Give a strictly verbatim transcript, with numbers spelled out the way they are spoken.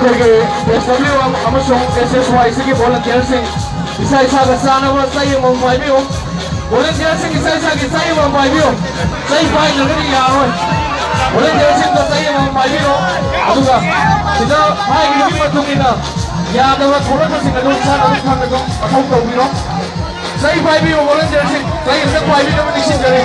ꯑꯩꯈꯣꯏꯒꯤ S W M ꯑꯃꯁꯨꯡ S S Y ꯁꯤꯒꯤ volunteerꯁꯤꯡ ꯏꯁꯥ ꯏꯁꯥꯒ ꯆꯥꯅꯕ ꯆꯩ ꯑꯃꯃꯝ ꯄꯥꯏꯕꯤꯌꯨ꯫ Volunteerꯁꯤꯡ ꯏꯁꯥ ꯏꯁꯥꯒꯤ ꯆꯩ ꯑꯃꯃꯝ ꯄꯥꯏꯕꯤꯌꯨ꯫ ꯆꯩ ꯄꯥꯏꯗ꯭ꯔꯒꯗꯤ ꯌꯥꯔꯣꯏ꯫ Volunteerꯁꯤꯡꯗ ꯆꯩ ꯑꯃꯃꯝ ꯄꯥꯏꯕꯤꯔꯣ꯫ ꯑꯗꯨꯒ ꯁꯤꯗ ꯍꯥꯏꯔꯤꯕꯒꯤ ꯃꯇꯨꯡ ꯏꯟꯅ ꯌꯥꯗꯕ ꯊꯣꯛꯂꯛꯄꯁꯤꯡ ꯑꯗꯨ ꯏꯁꯥꯅ ꯑꯗꯨꯝ ꯈꯪꯅ ꯑꯗꯨꯝ ꯃꯊꯧ ꯇꯧꯕꯤꯔꯣ꯫ ꯆꯩ ꯄꯥꯏꯕꯤꯌꯨ volunteerꯁꯤꯡ꯫ ꯆꯩ ꯑꯝꯇ ꯄꯥꯏꯕꯤꯅꯕ ꯅꯤꯡꯁꯤꯡꯖꯔꯤ꯫